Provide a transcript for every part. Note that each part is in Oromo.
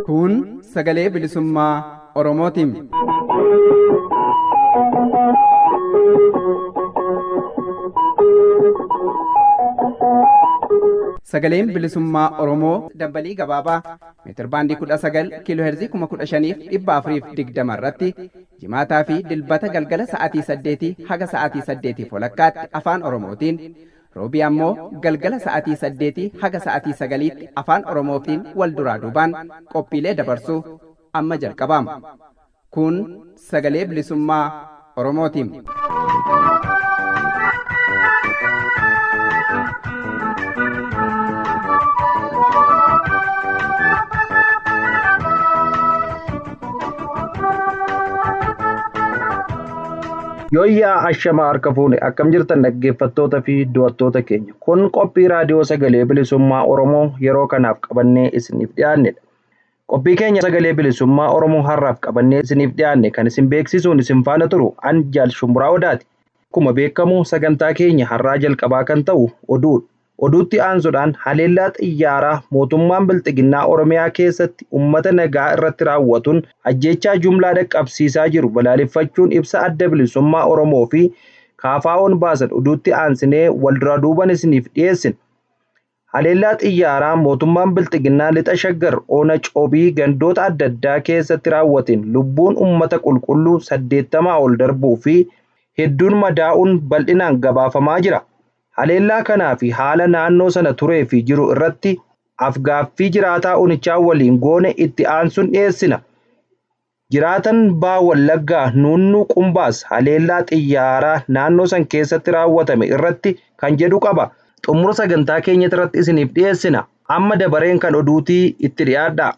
Kun sagalee bilisummaa Oromootiin. Sagaleen bilisummaa Oromoo dambalii gabaabaa meetirbaandii 19 kiiloo heerzii 15,420 irratti jimaataa fi dilbata galgala sa'aatii 8 haga sa'aatii 8 walakkaatti afaan Oromootiin roobii ammoo galgala sa'aatii 8 haga sa'aatii 9tti afaan Oromootiin wal duraa duubaan qophiilee dabarsuu amma jalqabama. Kun sagalee bilisummaa Oromootiin. Yooyyaa ashamaa harka fuune akkam jirtan dhaggeeffattoota fi daawwattoota keenya. Kun qophii raadiyoo sagalee bilisummaa Oromoo yeroo kanaaf qabannee isiniif dhiyaannedha. Qophii keenya sagalee bilisummaa Oromoo har'aaf qabannee isiniif dhiyaanne kan isin beeksisuun isin faana turu an Jaal Shumburaa Odaati. Akkuma beekamu sagantaa keenya har'aa jalqabaa kan ta'u oduudha. Oduutti aansuudhaan haleellaa xiyyaaraa mootummaan bilxiginnaa Oromiyaa keessatti uummata nagaa irratti raawwatuun ajjeechaa jumlaa dhaqqabsiisaa jiru balaaleffachuun ibsa adda bilisummaa Oromoo fi KFO'n baasan oduutti aansinee walduraa duuban isiniif dhiyeessina. Haleellaa xiyyaaraa mootummaan bilxiginnaa lixa shaggar ona coobii gandoota adda addaa keessatti raawwateen lubbuun uummata qulqulluu 80 ol darbuu fi hedduun madaa'uun bal'inaan gabaafamaa jira. Haleellaa kanaa fi haala naannoo sana turee fi jiru irratti afgaaffii jiraataa onichaa waliin goone itti aansuun dhiyeessina. Jiraatan Baha Wallaggaa Nuunnuu Qumbaas haleellaa xiyyaaraa naannoo san keessatti raawwatame irratti kan jedhu qaba. Xumura sagantaa keenya irratti isiniif dhiyeessina. Amma dabareen kan oduutii itti dhiyaadha.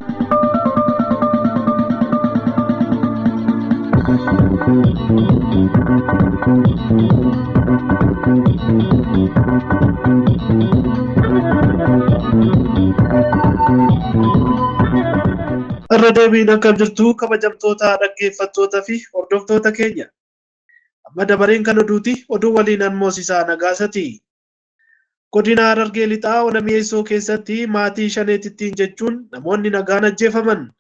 Irra deebiin akkam jirtu kabajamtoota dhaggeeffattoota fi hordoftoota keenya. Amma dabareen kan oduuti oduu waliin Moosisaa Nagaasati. Godina Harargee Lixaa Ona Mi'eessoo keessatti maatii shaneetittiin jechuun namoonni nagaan ajjeefaman.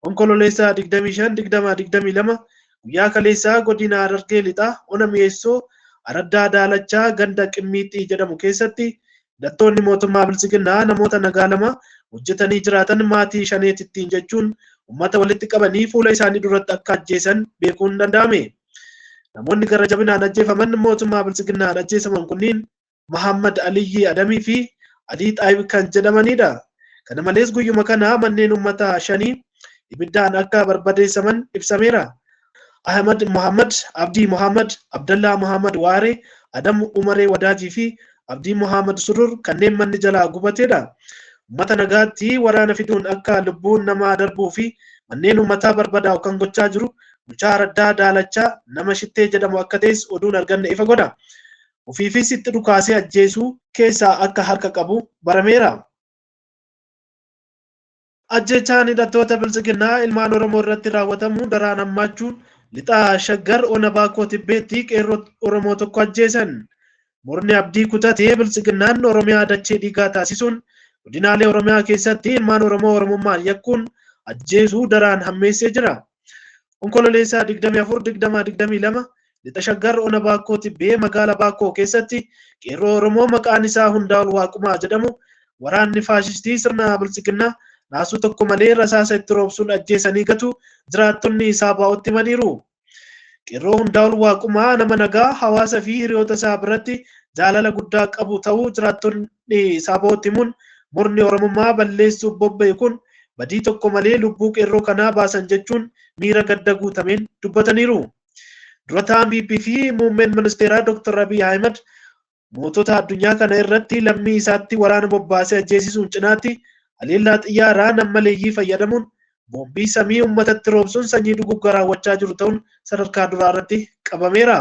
Onkololeessaa 25 2022 guyyaa kaleessaa godina Harargee Lixaa Ona Mi'eessoo Araddaa Daalachaa ganda Qimmiixii jedhamu keessatti hidhattoonni mootummaa Bilxiginnaa namoota nagaa lama hojjetanii jiraatan maatii shaneetittiin jechuun uummata walitti qabanii fuula isaanii duratti akka ajjeesan beekuun danda'ame. Namoonni gara jabinaan ajjeefaman mootummaa Bilxiginnaan ajjeesaman kunniin Muhammad Aliyyi Adamii fi Alii Xaayib kan jedhamanidha. Kana malees guyyuma kana manneen uummataa shanii ibiddaan akka barbadeessaman ibsameera. Ahmad Muhammad, Abdii Muhammad, Abdallaa Muhammad Waaree, Adam Umaree Wadaajii fi Abdii Muhammad Surur kanneen manni jalaa gubatedha. Uummata nagaatti waraana fiduun akka lubbuun namaa darbuu fi manneen uummataa barbadaa'u kan gochaa jiru bulchaa Araddaa Daalachaa nama Shittee jedhamu akka ta'es oduun arganne ifa godha. Ofiifis itti dhukaasee ajjeesuu keessaa akka harka qabu barameera. Ajjechaan hidhattoota Bilxiginnaa ilmaan Oromoo irratti raawwatamu daraan hammaachuun lixaa shaggar ona baakoo tibbeetti qeerroo Oromoo tokko ajjeesan. Murni abdii kutatee Bilxiginnaan Oromiyaa dachee dhiigaa taasisuun godinaalee Oromiyaa keessatti ilmaan Oromoo Oromummaan yakkuun ajjeesuu daraan hammeessee jira. Onkololeessaa 24 2022 lixa shaggar ona baakoo tibbee magaalaa baakoo keessatti qeerroo Oromoo maqaan isaa Hundaa'ol Waaqumaa jedhamu waraanni faashistii sirna Bilxiginnaa naasuu tokko malee rasaasa itti roobsuun ajjeesanii gatu jiraattonni isaa baa'otti himaniiru. Qeerroo Hundaa'ol Waaqumaa nama nagaa hawaasa fi hiriyoota isaa biratti jaalala guddaa qabu ta'uu jiraattonni isaa baa'otti himuun murni Oromummaa balleessuuf bobba'e kun badii tokko malee lubbuu qeerroo kanaa baasan jechuun miira gadda guutameen dubbataniiru. Dura ta'an PP fi muummeen ministeeraa Dr. Abiy Ahmed mootota addunyaa kana irratti lammii isaatti waraana bobbaasee ajjeesisuun cinaatti haleellaa xiyyaaraa nammaleeyyii fayyadamuun boombii samii uummatatti roobsuun sanyii duguuggaa raawwachaa jiru ta'uun sadarkaa duraa irratti qabameera.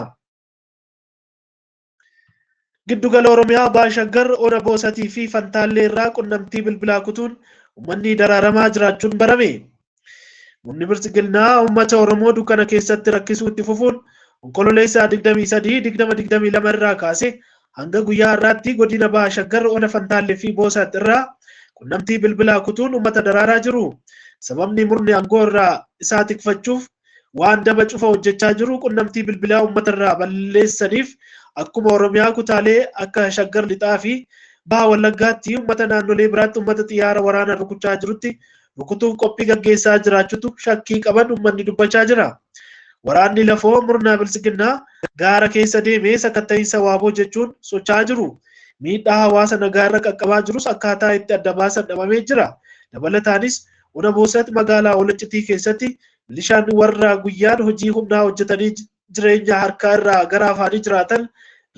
Giddugala Oromiyaa Baashaggar Ona Boosatii fi Fantaallee irraa qunnamtii bilbilaa kutuun uummanni daraaramaa jiraachuun barame. Murni Bilxiginnaa uummata Oromoo dukkana keessatti rakkisuu itti fufuun Onkololeessa 23 2022 irraa kaasee hanga guyyaa har'aatti godina Baha Shaggar Ona Fantaallee fi Boosaat irraa qunnamtii bilbilaa kutuun uummata daraaraa jiru. Sababni murni aangoo irraa isaa tikfachuuf waan daba cufa hojjechaa jiru qunnamtii bilbilaa uummata irraa balleessaniif akkuma Oromiyaa kutaalee akka Shaggar Lixaa fi Baha Wallaggaatti uummata naannolee biraatti uummata xiyyaara waraanaan rukuchaa jirutti rukutuuf qophii gaggeessaa jiraachuutu shakkii qaban uummanni dubbachaa jira. Waraanni lafoo murna Bilxiginnaa gaara keessa deemee sakatta'iinsa waaboo jechuun socho'aa jiru. Miidhaa hawaasa nagaa irra qaqqabaa jirus akkaataa itti adda baasan dhabamee jira. Dabalataanis Ona Boosat magaalaa Olancitii keessatti milishaan warra guyyaan hojii humnaa hojjetanii jireenya harkaa irraa gara afaanii jiraatan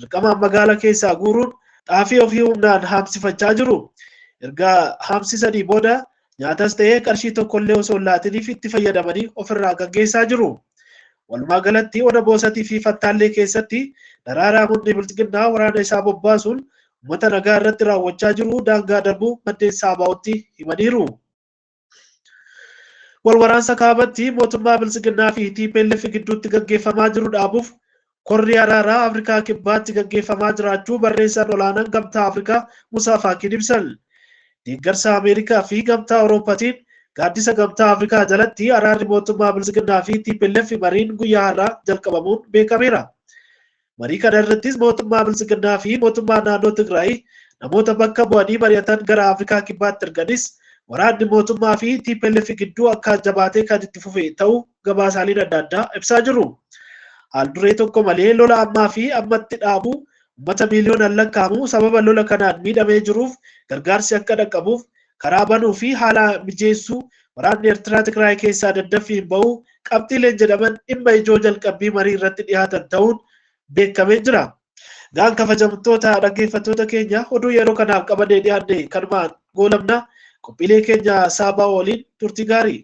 dirqamaan magaalaa keessaa guuruun xaafii ofii humnaan haamsifachaa jiru. Erga haamsisanii booda nyaatas ta'ee qarshii tokkollee osoo hin laatiniif itti fayyadamanii ofirraa gaggeessaa jiru. Walumaa galatti Ona Boosatii fi Fantaallee keessatti daraaraa murni Bilxiginnaa waraana isaa bobbaasuun uummata nagaa irratti raawwachaa jiru daangaa darbuu maddeen Saabaa'otti himaniiru. Wal waraansa kaabatti mootummaa Bilxiginnaa fi TPLF gidduutti gaggeeffamaa jiru dhaabuuf korri araaraa Afrikaa Kibbaatti gaggeeffamaa jiraachuu barreessaan olaanaan Gamtaa Afrikaa Musaa Faakiin ibsan. Deeggarsa Ameerikaa fi Gamtaa Awurooppaatiin gaaddisa Gamtaa Afrikaa jalatti araarri mootummaa Bilxiginnaa fi TPLF mariin guyyaa har'aa jalqabamuun beekameera. Marii kana irrattis mootummaa Bilxiginnaa fi mootummaa naannoo Tigraay namoota bakka bu'anii mari'atan gara Afrikaa Kibbaatti erganis waraanni mootummaa fi TPLF gidduu akka jabaatee kan itti fufe ta'uu gabaasaaleen adda addaa ibsaa jiru. Haal-duree tokko malee lola ammaa fi ammatti dhaabuu uummata miiliyoonaan lakkaa'amu sababa lola kanaan miidhamee jiruuf gargaarsi akka dhaqqabuuf karaa banuu fi haala mijeessuu waraanni Eertiraa Tigraay keessaa daddaffiin ba'uu qabxiileen jedhaman dhimma ijoo jalqabbii marii irratti dhiyaatan ta'uun beekamee jira. Gaan kabajamtoota dhaggeeffattoota keenya oduu yeroo kanaaf qabannee dhiyaanne kanumaan goolabna. Qophiilee keenya Saabaa waliin turtii gaarii.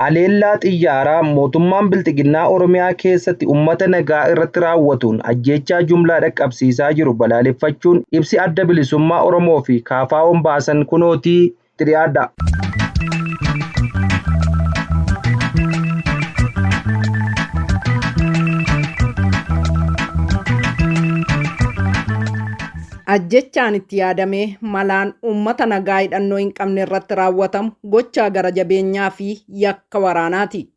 Haleellaa xiyyaaraa mootummaan Bilxiginnaa Oromiyaa keessatti uummata nagaa irratti raawwatuun ajjeechaa jumlaa dhaqqabsiisaa jiru balaaleffachuun ibsi Adda Bilisummaa Oromoo fi KFO'n baasan kunootii itti dhiyaadha. Ajjechaan itti yaadamee malaan uummata nagaa hidhannoo hin qabne irratti raawwatamu gochaa gara jabeenyaa fi yakka waraanaati.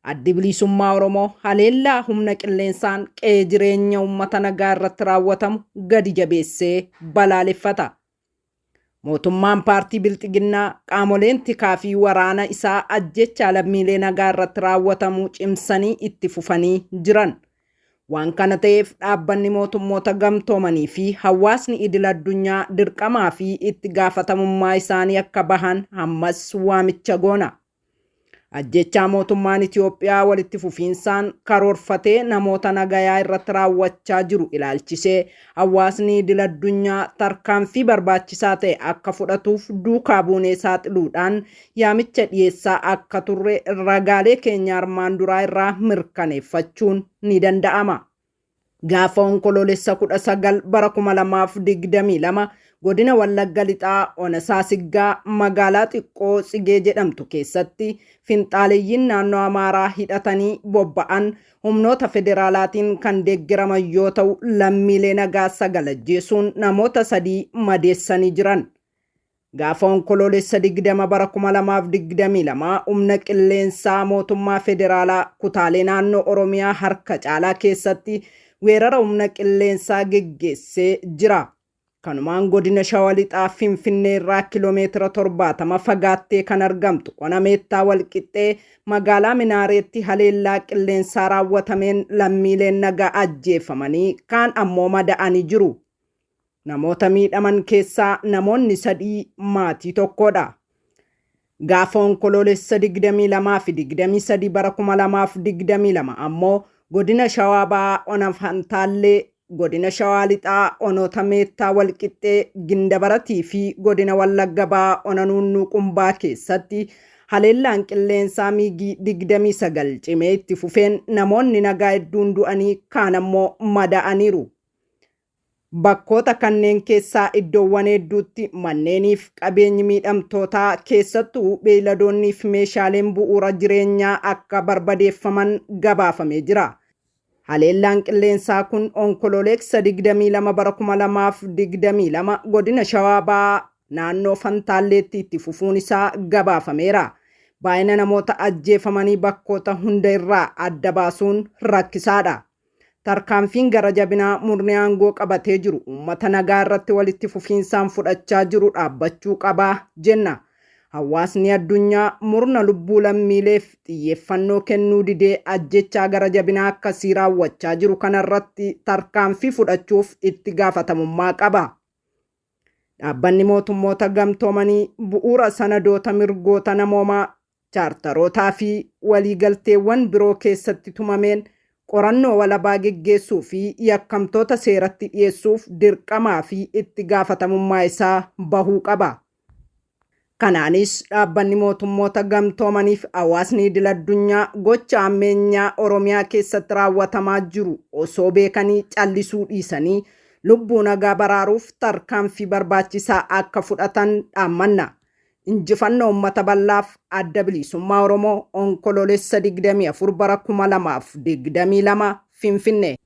Addi Bilisummaa Oromoo haleellaa humna qilleensaan qe'ee jireenya uummata nagaa irratti raawwatamu gadi jabeessee balaaleffata. Mootummaan paartii Bilxiginnaa qaamoleen tikaa fi waraana isaa ajjechaa lammiilee nagaa irratti raawwatamu cimsanii itti fufanii jiran. Waan kana ta'eef dhaabbanni mootummoota gamtoomanii fi hawaasni idil addunyaa dirqamaa fi itti gaafatamummaa isaanii akka bahan ammas waamicha goona. Ajjechaa mootummaan Itoophiyaa walitti fufiinsaan karoorfatee namoota nagayaa irratti raawwachaa jiru ilaalchisee hawaasni idil addunyaa tarkaanfii barbaachisaa ta'e akka fudhatuuf duukaa buunee saaxiluudhaan yaamicha dhiyeessaa akka turre ragaalee keenya armaan duraa irraa mirkaneeffachuun ni danda'ama. Gaafa Onkoloolessa 19 bara 2022 godina Wallagga Lixaa Ona Saasiggaa magaalaa xiqqoo Tsigee jedhamtu keessatti finxaaleyyiin naannoo Amaaraa hidhatanii bobba'an humnoota federaalaatiin kan deeggeraman yoo ta'u lammiilee nagaa 9 ajjeesuun namoota 3 madeessanii jiran. Gaafa Onkoloolessa 20 bara 2022 humna qilleensaa mootummaa federaalaa kutaalee naannoo Oromiyaa harka caalaa keessatti weerara humna qilleensaa geggeessee jira. Kanumaan godina Shawaa Lixaa Finfinnee irraa kiloomeetira 70 fagaattee kan argamtu Ona Meettaa Walqixxee magaalaa Minaareetti haleellaa qilleensaa raawwatameen lammiileen nagaa ajjeefamanii kaan ammoo mada'anii jiru. Namoota miidhaman keessaa namoonni 3 maatii tokkodha. Gaafa Onkoloolessa 22 fi 23 bara 2022 ammoo godina Shawaa Bahaa Ona Fantaallee, godina Shawaa Lixaa Onoota Meettaa Walqixxee, Gindabaratii fi godina Wallagga Bahaa Ona Nuunnuu Qumbaa keessatti Haleellaan qilleensaa miigii 29 cimee itti fufeen namoonni nagaa hedduun du'anii kaan ammoo madaa'aniiru. Bakkoota kanneen keessaa iddoowwan hedduutti manneeniif qabeenyi miidhamtootaa keessattuu beeyladoonnii fi meeshaaleen bu'uura jireenyaa akka barbadeeffaman gabaafamee jira. Haleellaan qilleensaa kun Onkololeessa 22 bara 2022 godina Shawaa Bahaa naannoo Fantaalleetti itti fufuun isaa gabaafameera. Baay'ina namoota ajjeefamanii bakkoota hunda irraa adda baasuun rakkisaadha. Tarkaanfiin gara jabinaa murni aangoo qabatee jiru uummata nagaa irratti walitti fufiinsaan fudhachaa jiru dhaabbachuu qabaa jenna. Hawaasni addunyaa murna lubbuu lammiileef xiyyeeffannoo kennuu didee ajjechaa gara jabinaa akkasii raawwachaa jiru kanarratti tarkaanfii fudhachuuf itti gaafatamummaa qaba. Dhaabbanni mootummoota gamtoomanii bu'uura sanadoota mirgoota namoomaa chaartarootaa fi waliigalteewwan biroo keessatti tumameen qorannoo walabaa geggeessuu fi yakkamtoota seeratti dhiyeessuuf dirqamaa fi itti gaafatamummaa isaa bahuu qaba. Kanaanis dhaabbanni mootummoota gamtoomaniif hawaasni idil addunyaa gocha ammeenyaa Oromiyaa keessatti raawwatamaa jiru osoo beekanii callisuu dhiisanii lubbuu nagaa baraaruuf tarkaanfii barbaachisaa akka fudhatan dhaammanna. Injifannoo uummata bal'aaf Adda Bilisummaa Oromoo Onkoloolessa 24 bara 2022 Finfinnee.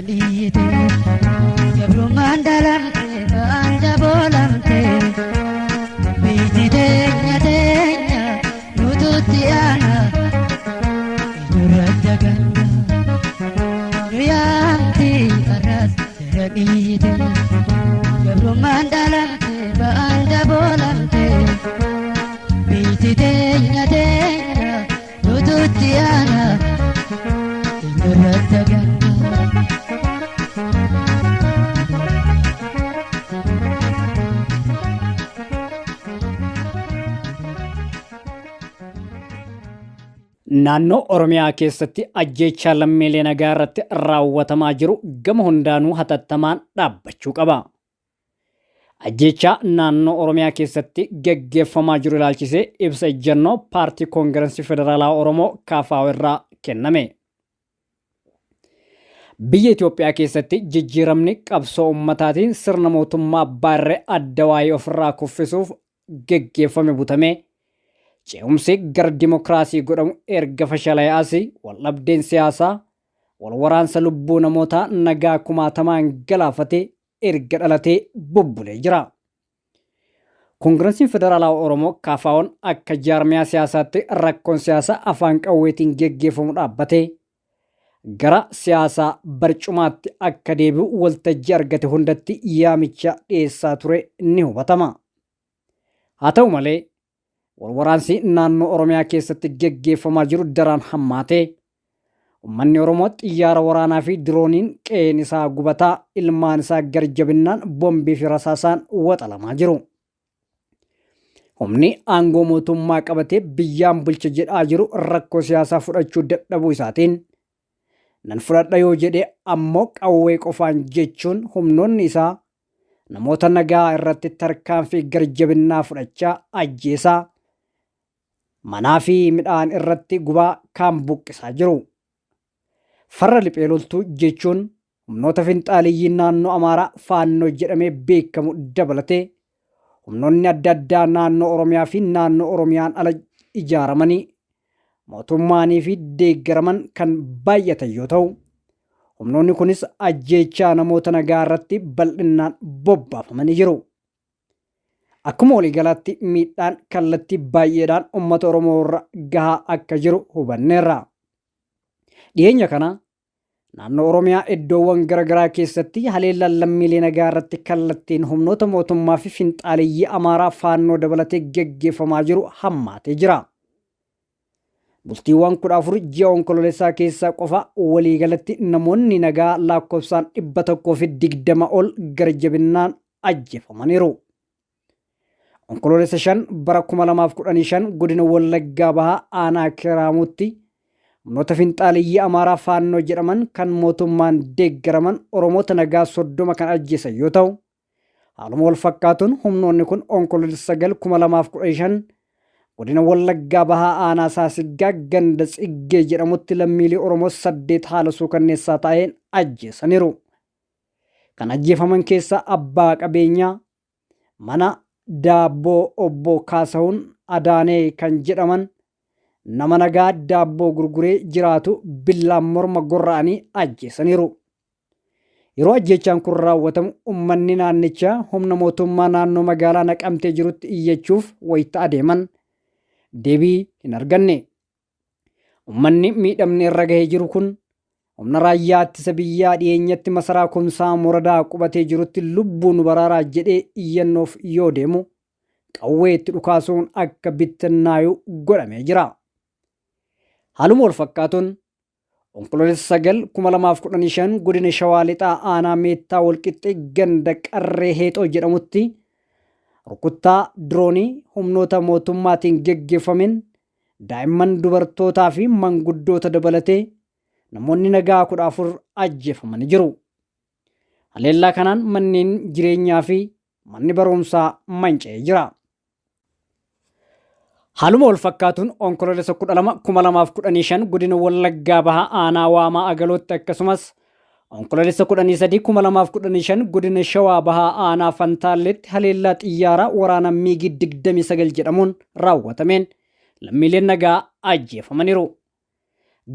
dhiite. Gabrummaan dhalamte ba'aan jaboolamte. Biyyi teenya teenya nututti aana. Eenyurratti aganna nu yaamti arras jara dhiite. Gabrummaan dhalamte ba'aan jaboolamte. Biyyi teenya teenya nututti aana. Eenyurratti aganna. Naannoo Oromiyaa keessatti ajjeechaa lammiilee nagaa irratti raawwatamaa jiru gama hundaanuu hatattamaan dhaabbachuu qaba. Ajjeechaa naannoo Oromiyaa keessatti geggeeffamaa jiru ilaalchisee ibsa ejjennoo Paartii Koongirensii Federaalaa Oromoo KFO irraa kenname. Biyya Itoophiyaa keessatti jijjiiramni qabsoo ummataatiin sirna mootummaa abbaa irree adda waayii ofirraa kuffisuuf geggeeffame butamee ce'umsi gara dimokiraasii godhamu erga fashalaa'ee asii waldhabdeen siyaasaa wal waraansa lubbuu namootaa nagaa kumaatamaan galaafate erga dhalatee bubbulee jira. Koongiresiin Federaalaa Oromoo KFO'n akka jaarmiyaa siyaasaatti rakkoon siyaasaa afaan qawweetiin geggeeffamu dhaabbatee gara siyaasaa barcumaatti akka deebi'u waltajjii argate hundatti yaamicha dhiyeessaa ture ni hubatama. Haa ta'u malee walwaraansi naannoo Oromiyaa keessatti geggeeffamaa jiru daraan hammaatee uummanni Oromoo xiyyaara waraanaa fi dirooniin qe'een isaa gubataa ilmaan isaa garjabinnaan boombii fi rasaasaan waxalamaa jiru. Humni aangoo mootummaa qabatee biyyaan bulcha jedhaa jiru rakkoo siyaasaa fudhachuu dadhabuu isaatiin nan fudhadha yoo jedhe ammoo qawwee qofaan jechuun humnoonni isaa namoota nagaa irratti tarkaanfii garjabinnaa fudhachaa ajjeesaa manaa fi midhaan irratti gubaa kaan buqqisaa jiru. Farra liphee loltuu jechuun humnoota finxaaliyyii naannoo Amaaraa Faannoo jedhamee beekamu dabalatee humnoonni adda addaa naannoo Oromiyaa fi naannoo Oromiyaan ala ijaaramanii mootummaanii fi deeggaraman kan baay'atan yoo ta'u, humnoonni kunis ajjeechaa namoota nagaa irratti bal'innaan bobbaafamanii jiru. Akkuma waliigalaatti miidhaan kallattii baay'eedhaan uummata Oromoo irra gahaa akka jiru hubanneerra. Dhiyeenya kana naannoo Oromiyaa iddoowwan garaagaraa keessatti haleellaan lammiilee nagaa irratti kallattiin humnoota mootummaa fi finxaaleyyii Amaaraa Faannoo dabalatee geggeeffamaa jiru hammaatee jira. Bultiiwwan 14 ji'a Onkoloolessaa keessaa qofa waliigalatti namoonni nagaa lakkoofsaan 120 ol garjabinnaan ajjeefamaniiru. Onkoloolessa 5 bara 2015 godina Wallaggaa Bahaa aanaa Kiraamuutti humnoota finxaaleyyii Amaaraa Faannoo jedhaman kan mootummaan deeggaraman Oromoota nagaa 30 kan ajjeesan yoo ta'u, haaluma wal fakkaatuun humnoonni kun Onkoloolessa 9 2015 godina Wallaggaa Bahaa aanaa Saasiggaa ganda Tsiggee jedhamutti lammiilee Oromoo 8 haala suukanneessaa ta'een ajjeesaniiru. Kan ajjeefaman keessaa abbaa qabeenyaa mana daabboo obbo Kaasahuun Adaanee kan jedhaman nama nagaa daabboo gurguree jiraatu billaan morma gorra'anii ajjeesaniiru. Yeroo ajjeechaan kun raawwatamu uummanni naannichaa humna mootummaa naannoo magaalaa Naqamtee jirutti iyyachuuf wayita adeeman deebii hin arganne. Uummanni miidhamni irra gahee jiru kun humna raayyaa ittisa biyyaa dhiyeenyatti masaraa Kumsaa Moradaa qubatee jirutti lubbuu nu baraaraa jedhee iyyannoof yoo deemu qawwee itti dhukaasuun akka bittinnaayu godhamee jira. Haaluma wal fakkaatuun Onkoloolessa 9, 2015 godina Shawaa Lixaa aanaa Meettaa Walqixxee ganda Qarree Heexoo jedhamutti rukuttaa diroonii humnoota mootummaatiin geggeeffameen daa'imman dubartootaa fi manguddoota dabalatee namoonni nagaa 14 ajjeefamanii jiru. Haleellaa kanaan manneen jireenyaa fi manni barumsaa manca'ee jira. Haaluma wal fakkaatuun Onkoloolessa 12, 2015 godina Wallaggaa Bahaa aanaa Waamaa Agalootti akkasumas Onkoloolessa 13, 2015 godina Shawaa Bahaa aanaa Fantaalleetti haleellaa xiyyaaraa waraana Miigii 29 jedhamuun raawwatameen lammiileen nagaa ajjeefamaniiru.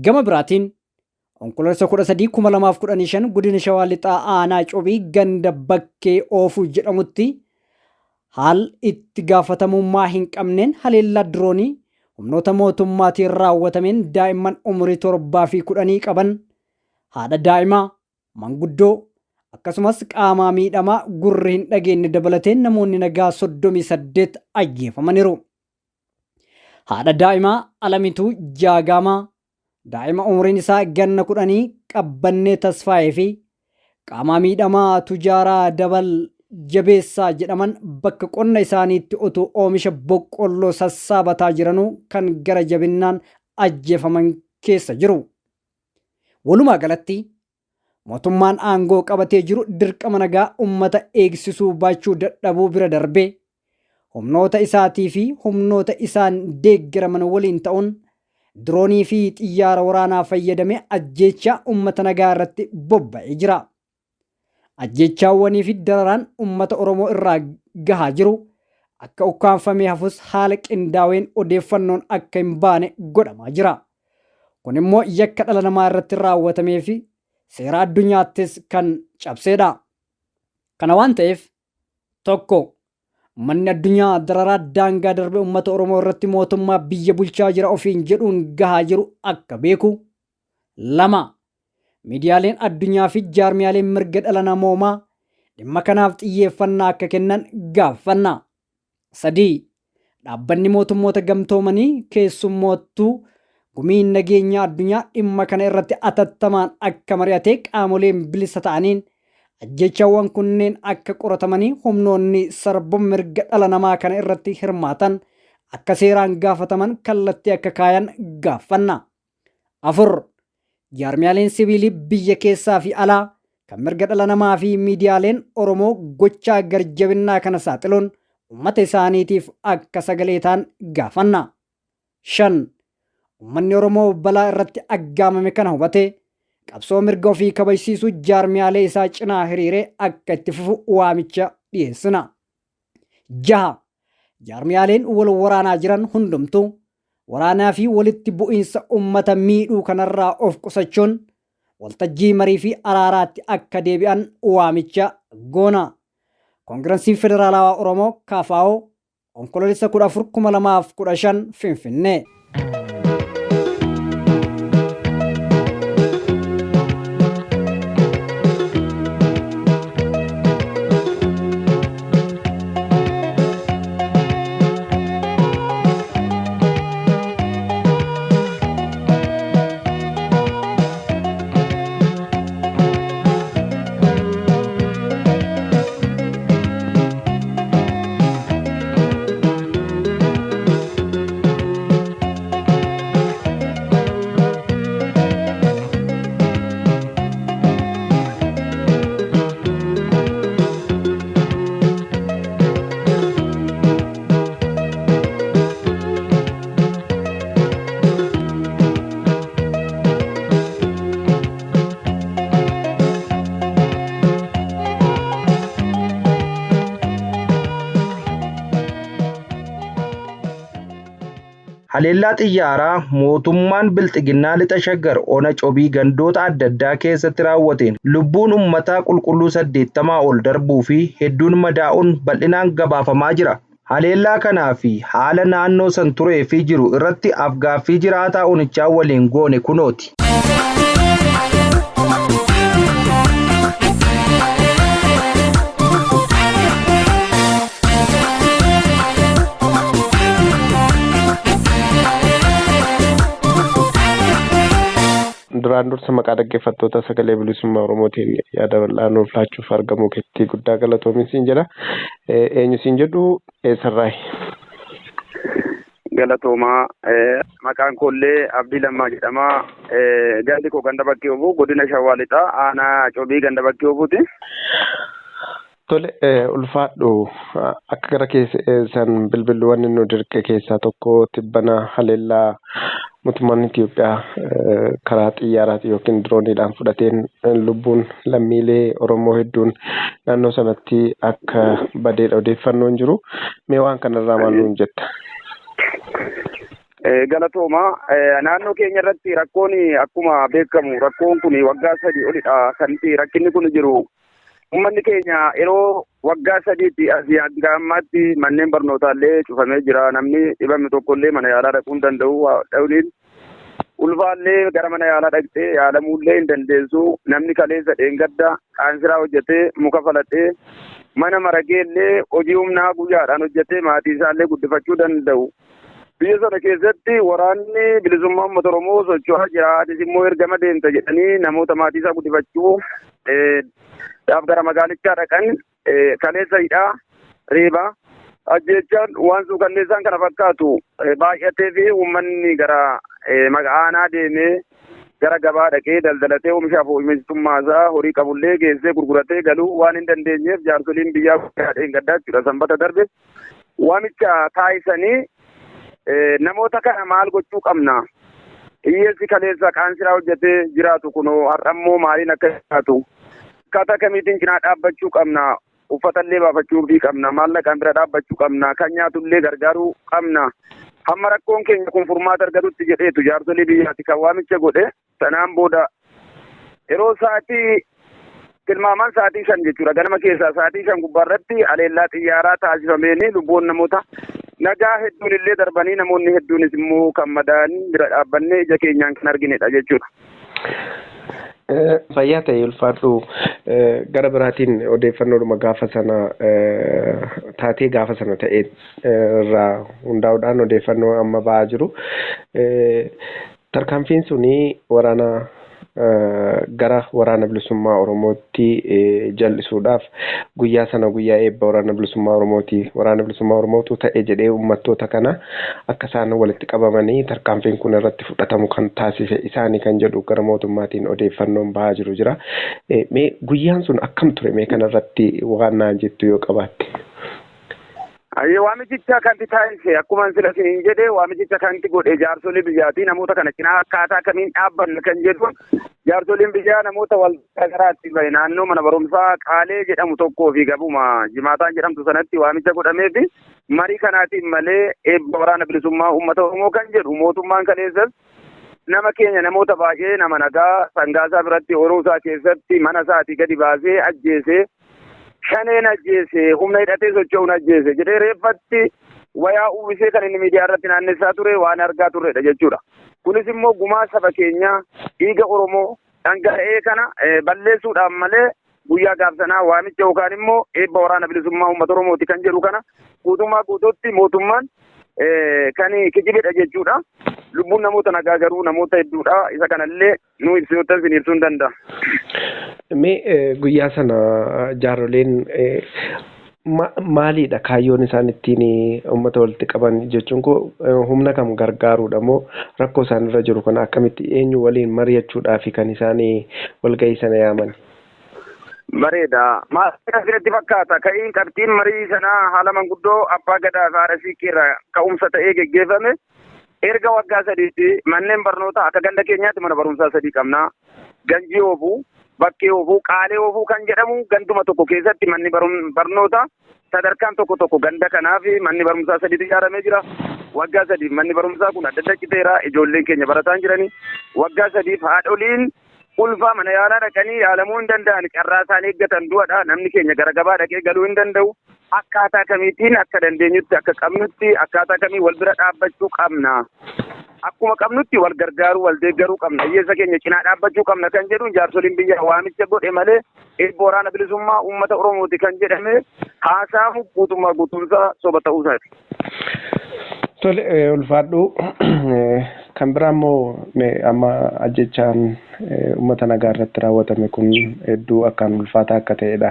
Gama biraatiin Onkoloolessa 13, 2015 godina Shawaa Lixaa aanaa Cobii ganda Bakkee Oofuu jedhamutti haal itti gaafatamummaa hin qabneen haleellaa diroonii humnoota mootummaatiin raawwatameen daa'imman umurii 7 fi 10 qaban, haadha daa'imaa, manguddoo, akkasumas qaamaa miidhamaa gurri hin dhageenye dabalatee namoonni nagaa 38 ajjeefamaniiru. Haadha daa'imaa Alamituu Jaagaamaa, daa'ima umriin isaa ganna 10 Qabbannee Tasfaayee fi qaamaa miidhamaa Tujaaraa Dabal Jabeessaa jedhaman bakka qonna isaaniitti otuu oomisha boqqolloo sassaabataa jiranuu kan gara jabinnaan ajjeefaman keessa jiru. Walumaa galatti mootummaan aangoo qabatee jiru dirqama nagaa ummata eegsisuu baachuu dadhabuu bira darbee humnoota isaatii fi humnoota isaan deeggaraman waliin ta'uun diroonii fi xiyyaara waraanaa fayyadamee ajjeechaa ummata nagaa irratti bobba'ee jira. Ajjeechaawwanii fi dararaan ummata Oromoo irraa gahaa jiru akka ukkaamfamee hafus haala qindaaween odeeffannoon akka hin baane godhamaa jira. Kun immoo yakka dhala namaa irratti raawwatamee fi seera addunyaattis kan cabseedha. Kana waan ta'eef, 1. Ummanni addunyaa dararaa daangaa darbe ummata Oromoo irratti mootummaa biyya bulchaa jira ofiin jedhuun gahaa jiru akka beeku. 2. Miidiyaaleen addunyaa fi jaarmiyaaleen mirga dhala namoomaa dhimma kanaaf xiyyeeffannaa akka kennan gaaffanna. 3. Dhaabbanni Mootummoota Gamtoomanii keessummoottuu Gumiin Nageenyaa Addunyaa dhimma kana irratti atattamaan akka mari'atee qaamoleen bilisa ta'aniin ajjeechaawwan kunneen akka qoratamanii humnoonni sarbama mirga dhala namaa kana irratti hirmaatan akka seeraan gaafataman kallattii akka kaayan gaaffanna. 4. Jaarmiyaaleen siviilii biyya keessaa fi alaa kan mirga dhala namaa fi miidiyaaleen Oromoo gochaa garjabinnaa kana saaxiluun uummata isaaniitiif akka sagalee ta'an gaafanna. 5. Uummanni Oromoo balaa irratti aggaamame kana hubatee qabsoo mirga ofii kabajsiisuu jaarmiyaalee isaa cinaa hiriiree akka itti fufu waamicha dhiyeessina. 6. Jaarmiyaaleen wal waraanaa jiran hundumtuu waraanaa fi walitti bu'iinsa ummata miidhuu kanarraa of qusachuun waltajjii marii fi araaraatti akka deebi'an waamicha goona. Koongiransiin Federaalawaa Oromoo, KFO, Onkoloolessa 14, 2015 Finfinnee. Haleellaa xiyyaaraa mootummaan Bilxiginnaa Lixa Shaggar Ona Cobii gandoota adda addaa keessatti raawwateen lubbuun uummataa qulqulluu 80 ol darbuu fi hedduun madaa'uun bal'inaan gabaafamaa jira. Haleellaa kanaa fi haala naannoo san turee fi jiru irratti afgaaffii jiraataa onichaa waliin goone kunooti. Duraan dursa maqaa dhaggeeffattoota sagalee bilisummaa Oromootiin yaada bal'aa nuuf laachuuf argamuu keetti guddaa galatoomi siin jedha. Eenyu siin jedhu eessarraayi? Galatoomaa maqaan koollee Abdii Lammaa jedhama. Gandi koo ganda bakkee obuu godina Shawaa Lixaa aanaa Cobii ganda bakkee obuuti. Tole ulfaadhu akka gara keessan bilbillu wanni nu dirqe keessaa tokko tibbana haleellaa mootummaan Itoophiyaa karaa xiyyaaraatiin yookiin dirooniidhaan fudhateen lubbuun lammiilee Oromoo hedduun naannoo sanatti akka badeedha odeeffannoon jiru. Mee waan kanarraa maal nuun jetta? Galatooma naannoo keenya irratti rakkoon akkuma beekamu rakkoon kun waggaa 3 olidha kan rakkinni kun jiru. Uummanni keenya yeroo waggaa 3tti asii hanga ammaatti manneen barnootaallee cufamee jira. Namni dhibame tokkollee mana yaalaa dhaquu hin danda'u. Dhawliin ulfaallee gara mana yaalaa dhaqxee yaalamuullee hin dandeessu. Namni kaleessa dheengadda qaansiraa hojjetee muka falatee mana marageellee hojii humnaa guyyaadhaan hojjetee maatii isaallee guddifachuu danda'u. Biyya sana keessatti waraanni bilisummaa uummata Oromoo socho'aa jira. Atis immoo ergama deemta jedhanii namoota maatii isaa guddifachuu dhaaf gara magaalichaa dhaqan kaleessa hidhaa reebaa ajjeechaan waan suukanneessaan kana fakkaatu baay'atee fi uummanni gara aanaa deemee gara gabaa dhaqee daldalatee oomishaaf oomishtummaa isaa horii qabullee geessee gurguratee galuu waan hin dandeenyeef jaarsoliin biyyaa guddaa dheengaddaa jechuudha. Sanbata darbe waamicha taasisanii namoota kana maal gochuu qabna? Hiyyeessi kaleessa qaansiraa hojjetee jiraatu kunoo har'ammoo maaliin akka jiraatu? Akkaataa kamiitiin cinaa dhaabbachuu qabna? Uffatallee baafachuu qabna, maallaqaan bira dhaabbachuu qabna, kan nyaatullee gargaaruu qabna. Hamma rakkoon keenya kun furmaata argatutti jedheetu jaarsolii biyyaati kan waamicha godhe. Sanaan booda yeroo sa'aatii tilmaamaan sa'aatii 5 jechuudha ganama keessaa sa'aatii 5 gubbaarratti haleellaa xiyyaaraa taasifameen lubbuun namoota nagaa hedduun illee darbanii namoonni hedduunis immoo kan madaa'an bira dhaabbannee ija keenyaan kan arginedha jechuudha. Fayyaa ta'e ulfaadhu. Gara biraatiin odeeffannoodhuma gaafa sana taatee gaafa sana ta'e irraa hundaa'uudhaan odeeffannoo amma ba'aa jiru. Tarkaanfiin suni waraana gara waraana bilisummaa Oromootti jal'isuudhaaf guyyaa sana guyyaa eebba waraana bilisummaa Oromooti. Waraana bilisummaa Oromootu ta'e jedhee uummattoota kana akka isaan walitti qabamanii tarkaanfiin kun irratti fudhatamu kan taasise isaanii kan jedhu gara mootummaatiin odeeffannoon bahaa jiru jira. Mee guyyaan sun akkam ture? Mee kanarratti waan naan jettu yoo qabaatte. Waamichicha kan taasise akkuma sila isiniin jedhe waamichicha kan godhe jaarsolii biyyaati. Namoota kana cinaa akkaataa kamiin dhaabbanna kan jedhu jaarsoliin biyyaa namoota wal garaatti bahe naannoo mana barumsaa Qaalee jedhamu tokkoo fi gabuma Jimaataan jedhamtu sanatti waamicha godhamee fi marii kanaatiin malee eebba waraana bilisummaa uummata Oromoo kan jedhu mootummaan kaleessas nama keenya namoota baay'ee nama nagaa sangaasaa biratti horuu isaa keessatti mana isaatii gadi baasee ajjeesee shaneen ajjeese humna hidhatee socho'uun ajjeese jedhee reeffatti wayaa uwwisee kan inni miidiyaa irratti naannessaa ture waan argaa turredha jechuudha. Kunis immoo gumaa saba keenyaa dhiiga Oromoo dhangala'ee kana balleessuudhaan malee guyyaa gaafsanaa waamicha yookaan immoo eebba waraana bilisummaa uummata Oromooti kan jedhu kana guutummaa guutuutti mootummaan kan kijibedha jechuudha. Lubbuun namoota nagaa garuu namoota hedduudha. Isa kanallee nu ibsuutan sin ibsuu hin danda'a. Mee guyyaa sana jaarroleen maalidha kaayyoon isaan ittiin uummata walitti qaban jechuun koo humna kam gargaaruudha moo rakkoo isaan irra jiru kana akkamitti eenyu waliin mari'achuudhaaf kan isaan walgahii sana yaaman? Bareeda. Maal asirratti fakkaata? Ka'iin qabxiin marii sanaa haala manguddoo abbaa gadaa fi haadha siiqqee irraa ka'umsa ta'ee geggeeffame. Erga waggaa 3tti manneen barnootaa akka ganda keenyaatti mana barumsaa 3 qabna. Ganjii oofuu, bakkee oofuu, qaalee oofuu kan jedhamu ganduma tokko keessatti manni barnootaa sadarkaan tokko tokko ganda kanaaf manni barumsaa 3 ijaaramee jira. Waggaa 3 manni barumsaa kun adda adda citeera. Ijoolleen keenya barataan jirani. Waggaa 3 haadholiin ulfaa mana yaalaa dhaqanii yaalamuu hin danda'an carraa isaan eeggatan du'adha. Namni keenya gara gabaa dhaqee galuu hin danda'u. Akkaataa kamiitiin akka dandeenyutti akka qabnutti akkaataa kamii wal bira dhaabbachuu qabna. Akkuma qabnutti wal gargaaruu wal deeggaruu qabna. Hiyyeessa keenya cinaa dhaabbachuu qabna kan jedhu jaarsoliin biyyaa waamicha godhe malee eebba waraana bilisummaa uummata Oromooti kan jedhame haasaamu guutummaa guutumsaa soba ta'uu isaati. Tole ulfaadhu. Kan biraa immoo amma ajjechaan uummata nagaa irratti raawwatame kun hedduu akkaan ulfaataa akka ta'edha.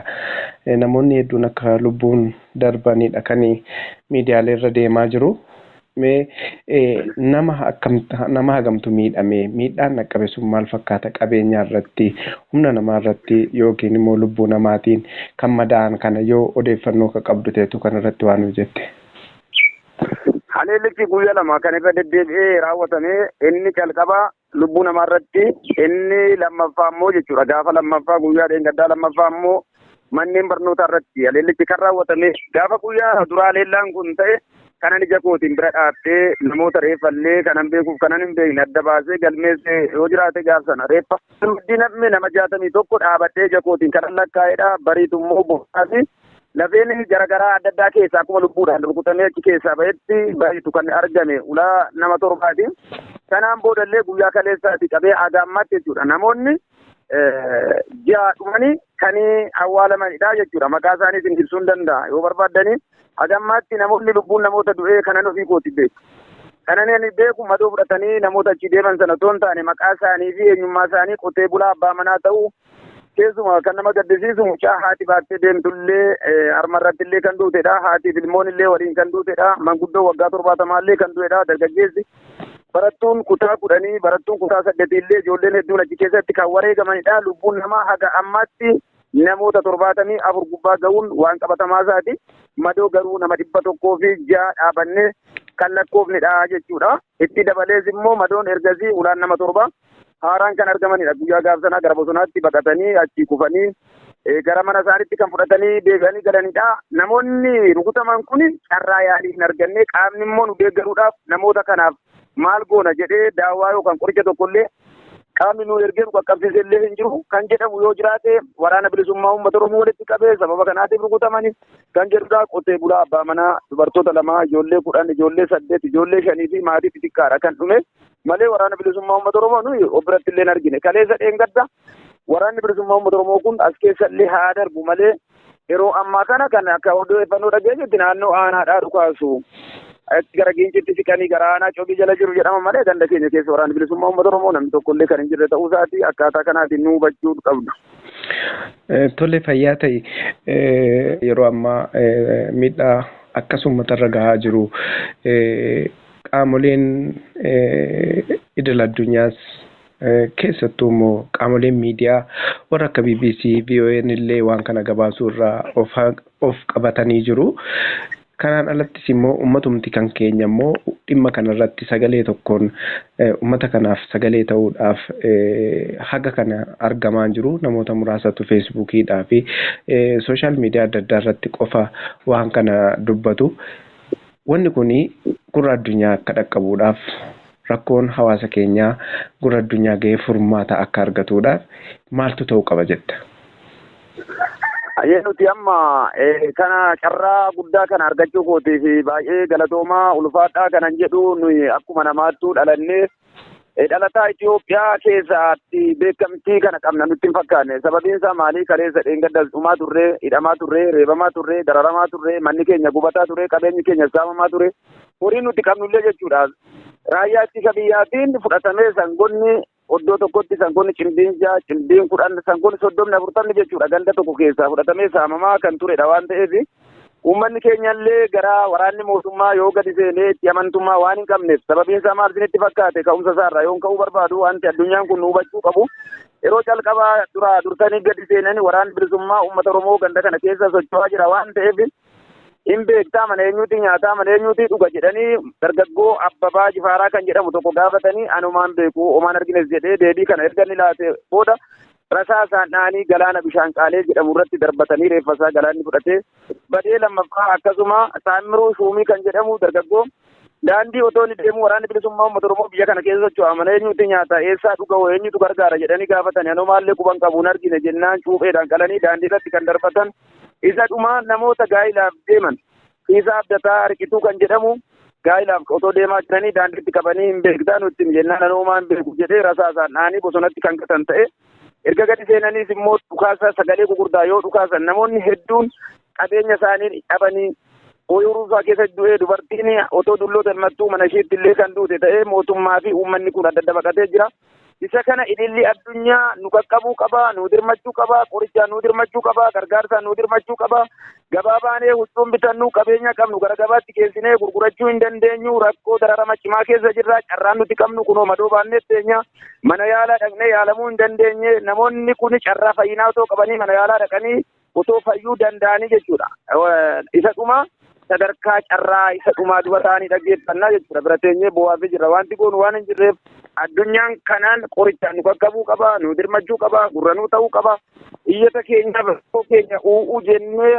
Namoonni hedduun akka lubbuun darbanidha kan miidiyaalee irra deemaa jiru. Mee nama hagamtu miidhame miidhaan dhaqqabe sun maal fakkaata qabeenyaa irratti humna namaa irratti yookiin immoo lubbuu namaatiin kan madaa'an kana yoo odeeffannoo akka qabdu ta'etu kan irratti waan hojjette. Haleellichi guyyaa 2 kan irra deddeebi'ee raawwatame inni calqaba lubbuu namaa irratti inni lammaffaa immoo jechuudha gaafa lammaffaa guyyaa dheengaddaa lammaffaa immoo manneen barnootaa irratti haleellichi kan raawwatame gaafa guyyaa duraa haleellaan kun ta'e Kanan ija kootiin bira dhaabbee namoota reeffallee kanan beekuuf kanan hin beekne adda baasee galmeessee yoo jiraate gaaf sana reeffa. Namni nama 61 dhaabadhee ija kootiin kanan lakkaa'edha. Bariitu immoo bohaasi. Lafeen garaagaraa adda addaa keessaa akkuma lubbuudhaan rukutamee achi keessaa ba'etti bariitu kan argame ulaa nama 7ti. Kanaan boodallee guyyaa kaleessaati qabee haga ammaatti jechuudha. Namoonni ji'a dhumanii kan awwaalamanidha jechuudha. Maqaa isaaniitiin ibsuu hin danda'a. Yoo barbaaddanii haga ammaatti namoonni lubbuun namoota du'ee kanan ofii kooti beeku. Kanan ani beeku madoo fudhatanii namoota achi deeman sana otoo hin taane maqaa isaanii fi eenyummaa isaanii qotee bulaa abbaa manaa ta'uu keessumaa kan nama gaddisiisu mucaa haati baattee deemtullee harmarratti illee kan duutedha. Haatiif ilmoon illee waliin kan duutedha. Manguddoo waggaa 70 illee kan du'edha. Dargaggeessi barattuun kutaa 10 barattuun kutaa 8 illee ijoolleen hedduun achi keessatti kan wareegamanidha. Lubbuun namaa haga ammaatti namoota 74 gubbaa ga'uun waan qabatamaa isaati. Madoo garuu nama 106 dhaabannee kan lakkoofnedha jechuudha. Itti dabalees immoo madoon ergasii ulaan nama 7 haaraan kan argamanidha. Guyyaa gaaf sanaa gara bosonaatti baqatanii achi kufanii gara mana isaaniitti kan fudhatanii deebi'anii galanidha. Namoonni rukutaman kun carraa yaalii hin arganne qaamni immoo nu deeggaruudhaaf namoota kanaaf maal goona jedhee daawwaa yookaan qoricha tokkollee qaamni nu ergee nu qaqqabsiise illee hin jiru. Kan jedhamu yoo jiraate waraana bilisummaa uummata Oromoo walitti qabee sababa kanaatiif rukutamanii kan jedhudha. Qotee bulaa abbaa manaa dubartoota 2 ijoollee 10 ijoollee 8 ijoollee 5 fi maatii xixiqqaadha kan dhume malee waraana bilisummaa uummata Oromoo nuyi of biratti illee hin argine. Kaleessa dheengadda waraanni bilisummaa uummata Oromoo kun as keessa illee haa darbu malee yeroo ammaa kana kan akka odeeffannoo dhageenyetti naannoo aanaadhaa dhukaasu. Gara Giincitti siqanii gara aanaa Cobii jala jiru jedhama malee ganda keenya keessa waraanni bilisummaa uummata Oromoo namni tokkollee kan hin jirre ta'uu isaati akkaataa kanaatiin nu hubachuu qabdu. Tole fayyaa ta'e yeroo ammaa miidhaa akkasuma uummatarra gahaa jiru qaamoleen idil addunyaas keessattuu immoo qaamoleen miidiyaa warra akka BBC, VON illee waan kana gabaasuu irraa of qabatanii jiru. Kanaan alattis immoo uummatumti kan keenya immoo dhimma kanarratti sagalee tokkoon uummata kanaaf sagalee ta'uudhaaf haga kana argamaa jiru. Namoota muraasatu feesbuukiidhaa fi sooshaal miidiyaa adda addaa irratti qofa waan kana dubbatu. Wanni kun gurra addunyaa akka dhaqqabuudhaaf rakkoon hawaasa keenyaa gurra addunyaa ga'ee furmaata akka argatuudhaaf maaltu ta'uu qaba jetta? Ayyee nuti amma kana carraa guddaa kana argachuu kootii fi baay'ee galatoomaa ulfaadhaa kanan jedhu nuyi akkuma namaattuu dhalannee dhalataa Itoophiyaa keessatti beekamtii kana qabna nutti hin fakkaanne. Sababiin isaa maalii kaleessa dheengaddas dhumaa turre, hidhamaa turre, reebamaa turre, dararamaa turre, manni keenya gubataa ture, qabeenyi keenya saamamaa ture, horii nuti qabnullee jechuudha. Raayyaa ittisa biyyaatiin fudhatamee sangoonni oddoo tokkotti sangoonni cimdiin 6, cimdiin 10, sangoonni 30 40 jechuudha ganda tokko keessaa fudhatamee saamamaa kan turedha waan ta'eef uummanni keenyallee gara waraanni mootummaa yoo gadi seenee itti amantummaa waan hin qabneef sababiin isaa maal isinitti fakkaate ka'umsa isaarraa yoon ka'uu barbaadu wanti addunyaan kun nu hubachuu qabu yeroo calqabaa duraa dursanii gadi seenanii waraanni bilisummaa uummata Oromoo ganda kana keessa socho'aa jira waan ta'eef hin beektaa mana eenyuuti nyaataa mana eenyuuti dhuga jedhanii dargaggoo Abbabaa Jifaaraa kan jedhamu tokko gaafatanii anumaan beeku omaan argines jedhee deebii kana erga inni laate booda rasaa isaan dhahanii galaana bishaan qaalee jedhamu irratti darbatanii reeffasaa galaanni fudhatee badee lammaffaa akkasuma Saamiruu Shuumii kan jedhamu dargaggoo daandii otoo inni deemu waraanni bilisummaa uummata Oromoo biyya kana keessa socho'a mana eenyuuti nyaata eessaa dhuga eenyutu gargaara jedhanii gaafatanii anumaallee quban qabu hin argine jennaan cuupheedhaan qalanii daandii irratti kan darbatan isa dhumaa namoota gaa'ilaaf deeman Fiisaa Abdataa Riqituu kan jedhamu gaa'ilaaf otoo deemaa jiranii daandiitti qabanii hin beektaa nutti jennaan anumaa hin beeku jedhee rasaa isaan dhahanii bosonatti kan gatan ta'e erga gadi seenaniis immoo dhukaasa sagalee gurguddaa yoo dhukaasan namoonni hedduun qabeenya isaanii dhabanii ooyiruu isaa keessa du'ee dubartiin otoo dulloota hirmattuu mana isheetti illee kan duute ta'ee mootummaa fi uummanni kun adda adda baqatee jira. Isa kana ililli addunyaa nu qaqqabuu qaba, nu dirmachuu qaba, qorichaan nu dirmachuu qaba, gargaarsaan nu dirmachuu qaba. Gabaa baanee huccuun bitannu qabeenya qabnu gara gabaatti geessinee gurgurachuu hin dandeenyu rakkoo dararama cimaa keessa jirra. Carraan nuti qabnu kunoo madoo baannee teenya mana yaalaa dhaqnee yaalamuu hin dandeenye. Namoonni kun carraa fayyinaa otoo qabanii mana yaalaa dhaqanii otoo fayyuu danda'anii jechuudha. Isa dhuma sadarkaa carraa isa dhumaa dura ta'anii dhaggeeffannaa jechuudha. Bira teenyee bo'aafii jirra. Wanti goonu waan hin jirreef addunyaan kanaan qorichaan nu qaqqabuu qaba, nu dirmachuu qaba, gurra nuu ta'uu qaba. Iyyata keenyaaf rakkoo keenya u'uu jennee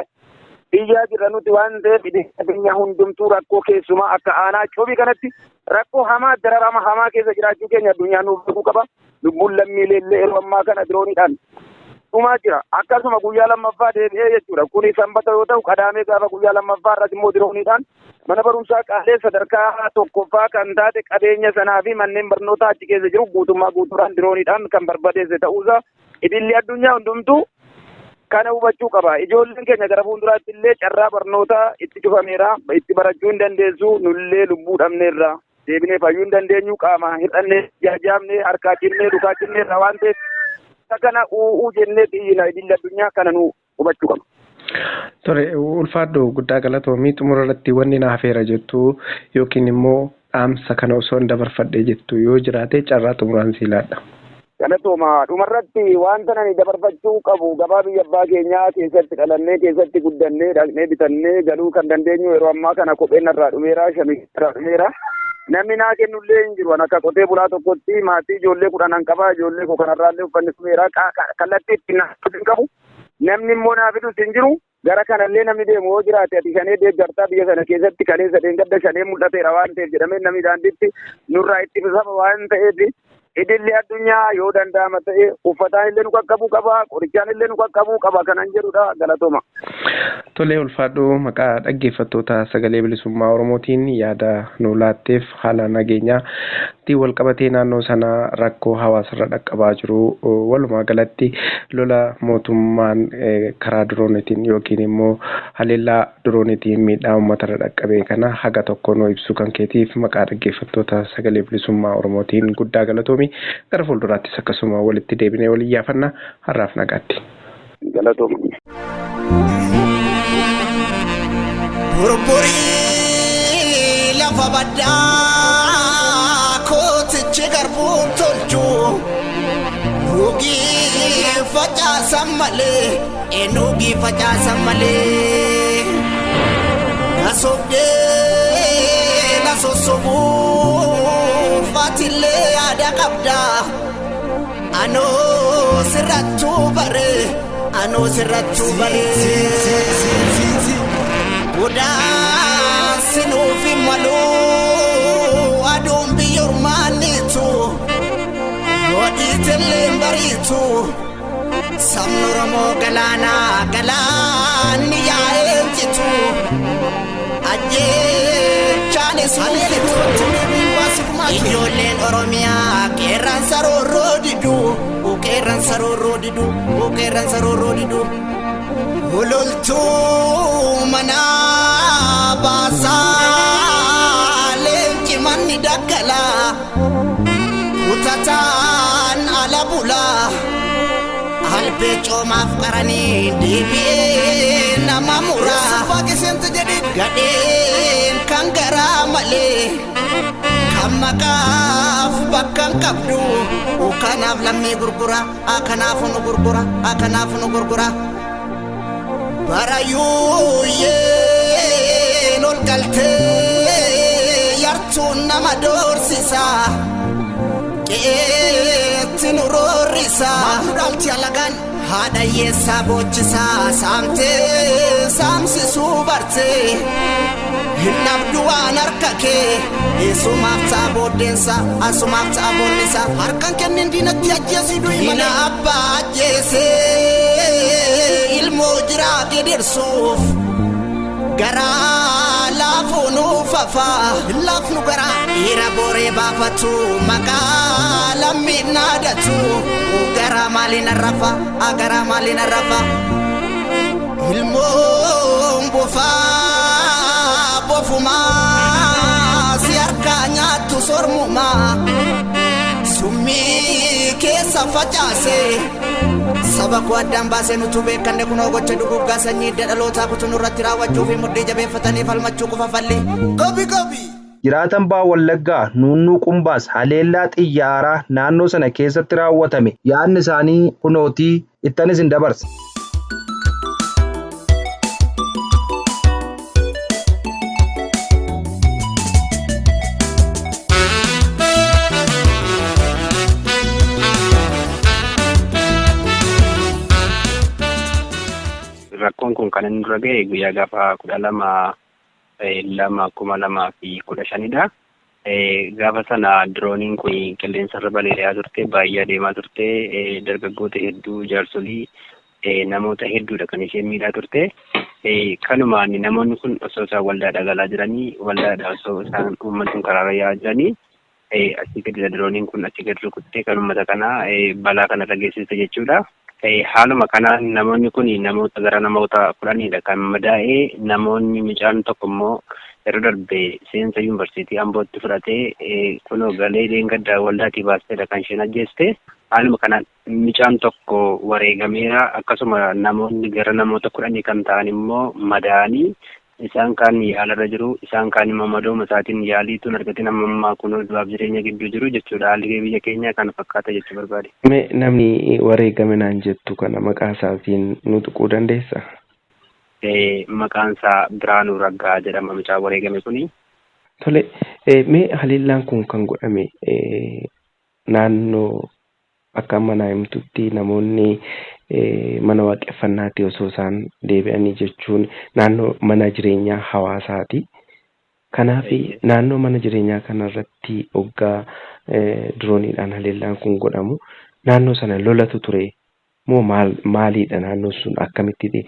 Iyyaa jirra nuti waan ta'eef addunyaa hundumtuu rakkoo keessumaa akka aanaa Cobii kanatti rakkoo hamaa dararama hamaa keessa jiraachuu keenya addunyaan nuuf beekuu qaba. Lubbuun lammiilee illee yeroo ammaa kana dirooniidhaan dhumaa jira. Akkasuma guyyaa lammaffaa deebi'ee jechuudha. Kuni sanbata yoo ta'u qadaamee gaafa guyyaa lammaffaa irratti immoo dirooniidhaan mana barumsaa qaalee sadarkaa tokkoffaa kan taate qabeenya sanaa fi manneen barnootaa achi keessa jiru guutummaa guutuudhaan dirooniidhaan kan barbadeesse ta'uusaa idilli addunyaa hundumtuu kana hubachuu qaba. Ijoolleen keenya gara fuulduraatti illee carraa barnootaa itti cufameera. Itti barachuu hin dandeessu. Nullee lubbuu dhabneerra. Deebinee fayyuu hin dandeenyu. Qaama hir'annee, jaajaamnee, harkaa cinnee, lukaa cinneerra waan ta'eef kana u'uu jennee xiyyina idilli addunyaa kana nu hubachuu qaba. Tole, ulfaadhu guddaa galatoomii. Xumura irratti wanni na hafeera jettu yookiin immoo dhaamsa kana osoo hin dabarfadhe jettu yoo jiraate carraa xumuraan si ilaadha. Galatooma dhumarratti wanta nani dabarfachuu qabu gabaa biyya abbaa keenyaa keessatti dhalannee keessatti guddannee dhaqnee bitannee galuu kan dandeenyu yeroo ammaa kana kopheen irraa dhumeera, shamiin irraa dhumeera. Namni naa kennullee hin jiru. Akka qotee bulaa tokkotti maatii ijoollee 10 qaba. Ijoollee koo kanarraallee uffanni dhumeera. Kallattii ittiin naa hin qabu. Namni immoo naa fidus hin jiru. Gara kanallee namni deemu yoo jiraate ati shanee deeggartaa biyya sana keessatti kaleessa deeggadda shanee mul'ateera waan ta'eef jedhamee namni daandiitti nurraa itti saba waan ta'eef idilli addunyaa yoo danda'ama ta'e uffataan illee nu qaqqabuu qaba, qorichaan illee nu qaqqabuu qaba kanan jedhudha. Galatooma. Tolee, ulfaadhu maqaa dhaggeeffattoota sagalee bilisummaa Oromootiin yaada nu laatteef haala nageenyaa ittiin wal qabatee naannoo sana rakkoo hawaasarra dhaqqabaa jiru walumaa galatti lola mootummaan karaa diroonitiin yookiin immoo haleellaa diroonitiin miidhaa uummatarra dhaqqabee kana haga tokko nu ibsu kan keetiif maqaa dhaggeeffattoota sagalee bilisummaa Oromootiin guddaa galatoomi. Gara fuulduraattis akkasuma walitti deebinee waliin yaafanna. Har'aaf nagaatti. Galatooma. Burburii lafa baddaa kootichi garbuun tolchu nugii facaasan malee nugii facaasan malee na sobdee na sossobuuf atillee yaada qabda anoo sirrattuu bare anoo sirrattuu bare. Godaansinuuf hin malu aduun biyya ormaaniitu godhiitillee hin bariitu sabni Oromoo galaanaa galaanni yaa'ee jitu ajjeechaanis hufitu ijoolleen Oromiyaa qeerransa roorroo didu qeerransa roorroo didu qeerransa roorroo didu. Ololtuu manaa baasaa leenci manni daggalaa kutataan ala bulaa albee coomaaf qaranii deebi'ee nama muraa gadheen kan garaa malee kan maqaaf bakka hin qabdu kanaaf lammii gurgura kanaaf nu gurgura kanaaf nu gurgura. Barayyuuyyeen ol galtee yartuun nama doorsisa qe'eetti nu roorrisa haadha hiyyeessaa boochisa saamtee saamsisuu bartee hin dhabdu waan harka kee eessumaaf ta'a booddeensa asumaaf ta'a boonnisa harkaan kennin diinatti ajjeesii du'i malee. Hina abbaa ajjeesee ilmoo jiraa gedirsuuf garaa laafuu nuuf hafaa laafnu garaa dhiira booree baafatu maqaa lammiin naadatu garaa maaliin arrafa garaa maaliin arrafa ilmoon bofaa bofumaa si harkaa nyaattu sormumaa summii keessa facaasee saba koo addaan baasee nutu beekanne kunoo gocha duguggaa sanyii hidda dhalootaa kutuu nurratti raawwachuu fi mudhii jabeeffatanii falmachuu qofa falli. Gobi gobi. Jiraatan Baha Wallaggaa Nuunnuu Qumbaas haleellaa xiyyaaraa naannoo sana keessatti raawwatame yaadni isaanii kunootii ittanis hin dabarsa. Rakkoon kun kan inni dura ga'e guyyaa gaafa 12/2/2015dha. Gaafa sana dirooniin kun qilleensarra balali'aa turte, baay'ee adeemaa turte, dargaggoota hedduu, jaarsolii, namoota hedduudha kan isheen miidhaa turte. Kanumaan namoonni kun osoo isaan waldaadhaa galaa jiranii, waldaadhaa osoo isaan uummanni kun karaarra yaa'aa jiranii, asii gadi dirooniin kun asii gadi rukuttee kan uummata kanaa balaa kanarra geessiste jechuudha. Haaluma kanaan namoonni kun namoota gara namoota 10dha kan madaa'e. Namoonni mucaan tokko immoo yeroo darbe seensa yuunivarsiitii Ambootti fudhatee kunoo galee deenggaddaa waldaatii baasteedha kan isheen ajjeeste. Haaluma kanaan mucaan tokko wareegameera. Akkasuma namoonni gara namoota 10 kan ta'an immoo madaa'anii isaan kaan yaalarra jiru, isaan kaan immoo madooma isaatiin yaaliituun argatin amma ammaa kunoo du'aaf jireenya gidduu jiru jechuudha. Haalli biyya keenyaa kana fakkaata jechuu barbaade. Mee namni wareegame naan jettu kana maqaa isaatiin nu tuquu dandeessaa? Maqaan isaa Biraanuu Raggaa jedhama mucaan wareegame kuni. Tole, mee haleellaan kun kan godhame naannoo akka amma naa himtutti namoonni mana waaqeffannaatti osoo isaan deebi'anii jechuun naannoo mana jireenyaa hawaasaati. Kanaaf naannoo mana jireenyaa kanarratti hoggaa dirooniidhaan haleellaan kun godhamu naannoo sana lolatu ture moo maaliidha naannoon sun akkamitti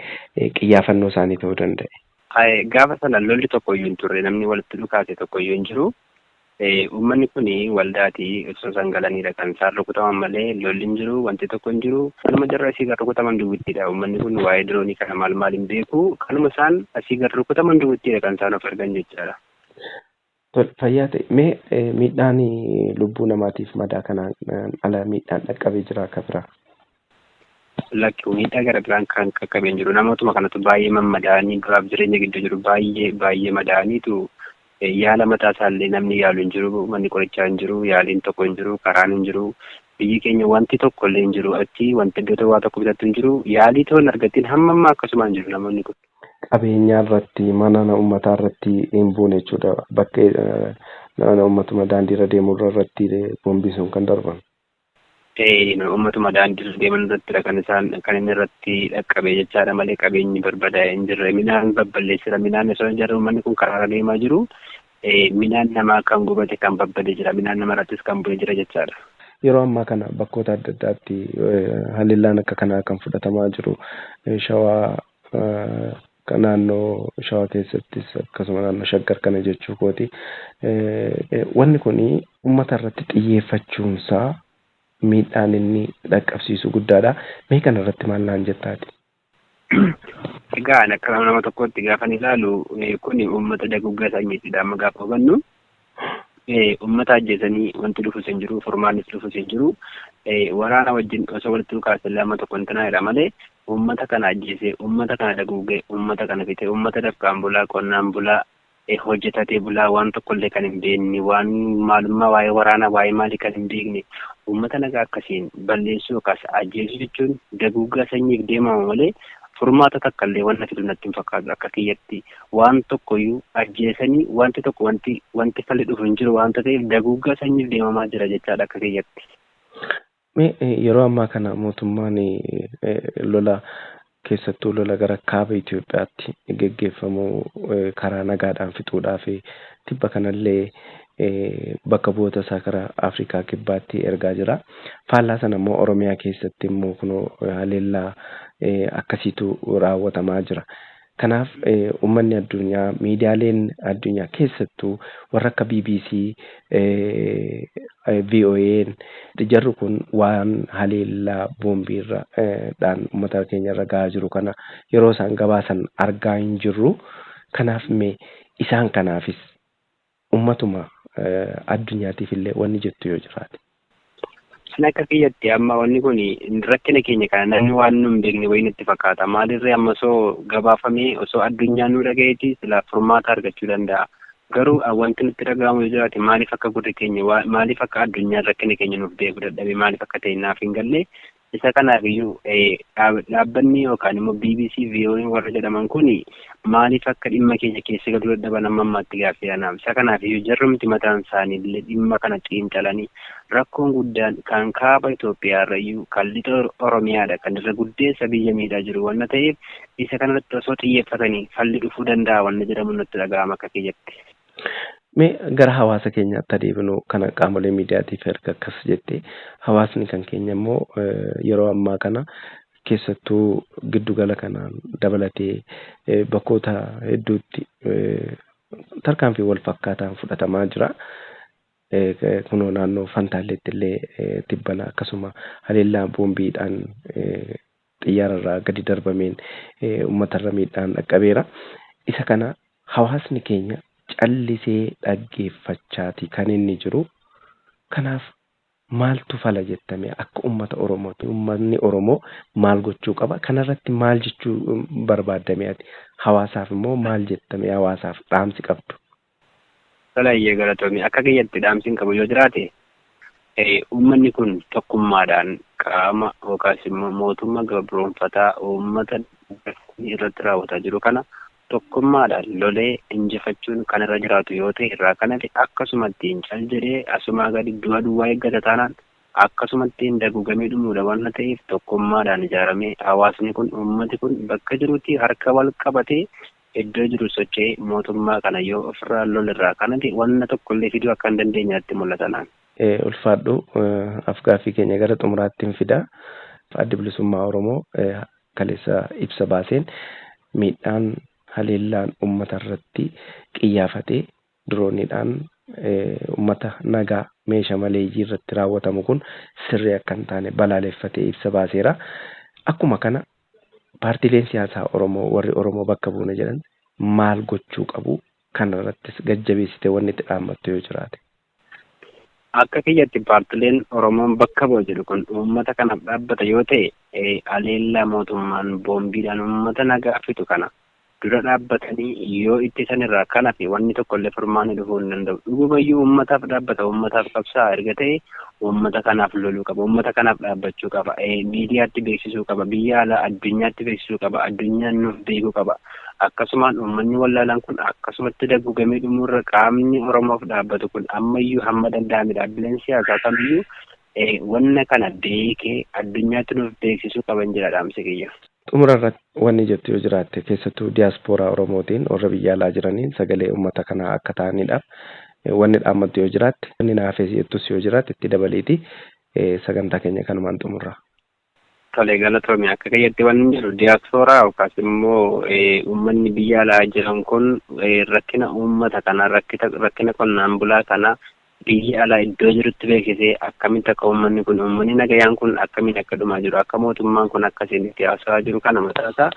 qiyyaafannoo isaanii ta'uu danda'e? Gaafa sana lolli tokkoyyuu hin turre, namni walitti dhukaase tokkoyyuu hin jiru. Uummanni kun waldaatii osoo isaan galaniidha kan isaan rukutaman malee lolli hin jiru, wanti tokko hin jiru. Kanuma jarra asii gad rukutaman duwwittiidha. Uummanni kun waa'ee diroonii kana maal maal hin beeku. Kanuma isaan asii gad rukutaman duwwittiidha kan isaan of argan jechaadha. Fayyaa ta'e, mee miidhaan lubbuu namaatiif madaa kanaan ala miidhaan dhaqqabee jira akka biraa? Lakki, miidhaa gara biraan kan qaqqabee hin jiru. Namootuma kanatu baay'ee mammadaa'anii du'aaf jireenya gidduu jiru, baay'ee baay'ee madaa'aniitu yaala mataa isaallee namni yaalu hin jiru, manni qorichaa hin jiru, yaaliin tokko hin jiru, karaan hin jiru, biyyi keenya wanti tokko illee hin jiru, achi wanti iddoo waa tokko bitattu hin jiru, yaalii ta'uu hin argatin hamma ammaa akkasuma hin jiru namoonni kun. Qabeenyaa irratti, mana uummataa irratti hin buune jechuudha. Bakka uummatuma daandiirra deemu irratti boombiin sun kan darban. Uummatuma daandiirra deeman irrattidha kan isaan kan inni irratti dhaqqabe jechaadha malee qabeenyi barbadaa'e hin jirre. Midhaan babballeessira, midhaan osoo hin jirre uummanni kun karaarra deemaa jiru. Midhaan namaa kan gubate kan babbade jira, midhaan nama irrattis kan bu'e jira jechaadha. Yeroo ammaa kana bakkoota adda addaatti haleellaan akka kanaa kan fudhatamaa jiru Shawaa, naannoo Shawaa keessattis akkasuma naannoo Shaggar kana jechuu kooti. Wanni kun uummata irratti xiyyeeffachuunsaa miidhaan inni dhaqqabsiisu guddaadha. Mee kana irratti maal naan jettaati? Egaa akka nama tokkotti gaafa ilaalu kun uummata daguggaa sanyiitidha. Amma gaafa hubannu uummata ajjeesanii wanti dhufus hin jiru, furmaannis dhufus hin jiru. Waraana wajjin osoo walitti dhukaase lama tokko hin tanaadha malee uummata kana ajjeesee, uummata kana daguugee, uummata kana fitee, uummata dafqaan bulaa, qonnaan bulaa, hojjetatee bulaa, waan tokkollee kan hin beekne, waan maalummaa waa'ee waraanaa waa'ee maalii kan hin beekne, uummata nagaa akkasiin balleessuu yookaas ajjeesuu jechuun daguuggaa sanyiif deemama malee furmaata takka illee wanna fidu natti hin fakkaatu. Akka kiyyatti waan tokkoyyuu ajjeesanii wanti tokko wanti falli dhufu hin jiru waanta ta'eef daguuggaa sanyiif deemamaa jira jechaadha akka kiyyatti. Mee yeroo ammaa kana mootummaan lola keessattuu lola gara kaaba Itoophiyaatti geggeeffamu karaa nagaadhaan fixuudhaaf tibba kanallee bakka bu'oota isaa karaa Afrikaa kibbaatti ergaa jira. Faallaa sana immoo Oromiyaa keessatti immoo kunoo haleellaa akkasiitu raawwatamaa jira. Kanaaf uummanni addunyaa, miidiyaaleen addunyaa keessattuu warra akka BBC, VOA'n jarri kun waan haleellaa boombiirra dhaan uummata keenya irra gahaa jiru kana yeroo isaan gabaasan argaa hin jirru. Kanaaf mee isaan kanaafis uummatuma addunyaatiif illee wanni jettu yoo jiraate. Kan akka kiyyatti amma wanni kun rakkina keenya kana namni waan nu hin beekne wayii natti fakkaata. Maalirree amma osoo gabaafamee osoo addunyaan nu dhagayeeti silaa furmaata argachuu danda'a. Garuu wanti nutti dhaga'amu yoo jiraate maaliif akka gurri keenya, maaliif akka addunyaan rakkina keenya nuuf beeku dadhabe, maaliif akka ta'e naaf hin galle. Isa kanaaf iyyuu dhaabbanni yookaan immoo BBC VOA warra jedhaman kun maaliif akka dhimma keenya keessa galuu dadhaban amma ammaatti gaaffii anaaf. Isa kanaaf iyyuu jarrumti mataan isaanii illee dhimma kana xiinxalanii rakkoon guddaan kan kaaba Itoophiyaa irra iyyuu kan lixa Oromiyaadha kan irra guddeessa biyya miidhaa jiru wanna ta'eef isa kanarratti osoo xiyyeeffatanii falli dhufuu danda'a wanna jedhamu natti dhaga'ama akka kiyyatti. Mee gara hawaasa keenyaatti adeemnu kana qaamolee miidiyaatiif erga akkas jette hawaasni kan keenya immoo yeroo ammaa kana keessattuu giddugala kanaan dabalatee bakkoota hedduutti tarkaanfii wal fakkaataan fudhatamaa jira. Kunoo naannoo Fantaalleetti illee tibbana akkasuma haleellaa boombiidhaan xiyyaararraa gadi darbameen uummatarra miidhaan dhaqqabeera. Isa kana hawaasni keenya callisee dhaggeeffachaati kan inni jiru. Kanaaf maaltu fala jettame akka uummata Oromooti? Uummanni Oromoo maal gochuu qaba? Kanarratti maal jechuu barbaaddame ati? Hawaasaaf immoo maal jettame hawaasaaf dhaamsi qabdu? Tolayyee galatoomii akka kiyyatti dhaamsi qabu yoo jiraate uummanni kun tokkummaadhaan qaama yookaas immoo mootummaa gabroonfataa uummata irratti raawwataa jiru kana tokkummaadhaan lolee injifachuun kan irra jiraatu yoo ta'e irraa kanatti akkasumatti cal jedhee asumaa gadi du'a duwwaa eeggata taanaan akkasumatti daguugamee dhumuudha waan ta'eef tokkummaadhaan ijaaramee hawaasni kun uummati kun bakka jirutti harka wal qabatee iddoo jiru socho'ee mootummaa kana yoo ofirraa lolerraa kanatti wanna tokkollee fiduu akka hin dandeenyaatti mul'ata. Ulfaadhu afgaaffii keenya gara xumuraatti hin fida. Addi bilisummaa Oromoo kaleessa ibsa baaseen miidhaan haleellaan uummata irratti qiyyaafatee dirooniidhaan uummata nagaa meeshaa maleeyyii irratti raawwatamu kun sirrii akka hin taane balaaleffatee ibsa baaseera. Akkuma kana paartiileen siyaasaa Oromoo warri Oromoo bakka buuna jedhan maal gochuu qabu kanarrattis gajjabeessitee wanni itti dhaammattu yoo jiraate. Akka kiyyatti paartileen Oromoon bakka bu'a jedhu kun uummata kanaaf dhaabbata yoo ta'e haleellaa mootummaan boombiidhaan uummata nagaa fitu kana dura dhaabbatanii yoo ittisan irraa kana fi wanni tokkollee furmaanni dhufuu hin danda'u. Dhugumayyuu uummataaf dhaabbata, uummataaf qabsaa'a erga ta'e uummata kanaaf loluu qaba, uummata kanaaf dhaabbachuu qaba, miidiyaatti beeksisuu qaba, biyya alaa addunyaatti beeksisuu qaba, addunyaan nuuf beekuu qaba. Akkasumaan uummanni wallaalaan kun akkasumatti daguugamee dhumuurra qaamni Oromoof dhaabbatu kun ammayyuu hamma danda'ame dhaabbileen siyaasaa kamiyyuu wanna kana beekee addunyaatti nuuf beeksisuu qaban jira dhaamsi kiyya. Xumura irratti wanni jettu yoo jiraatte keessattuu diyaaspooraa Oromootiin warra biyya alaa jiraniin sagalee uummata kanaa akka ta'aniidhaaf wanni dhaammattu yoo jiraatte wanni naafes jettus yoo jiraatte itti dabaliiti sagantaa keenya kanumaan xumurra. Tole galatoomii akka kiyyatti wanni jedhu diyaaspooraa yookaas immoo uummanni biyya alaa jiran kun rakkina uummata kanaa rakkina qonnaan bulaa kanaa biyya alaa iddoo jirutti beeksisee akkamitti akka uummanni kun uummanni nagayaan kun akkamiin akka dhumaa jiru akka mootummaan kun akkasiin itti haasa'aa jiru kana mataasaa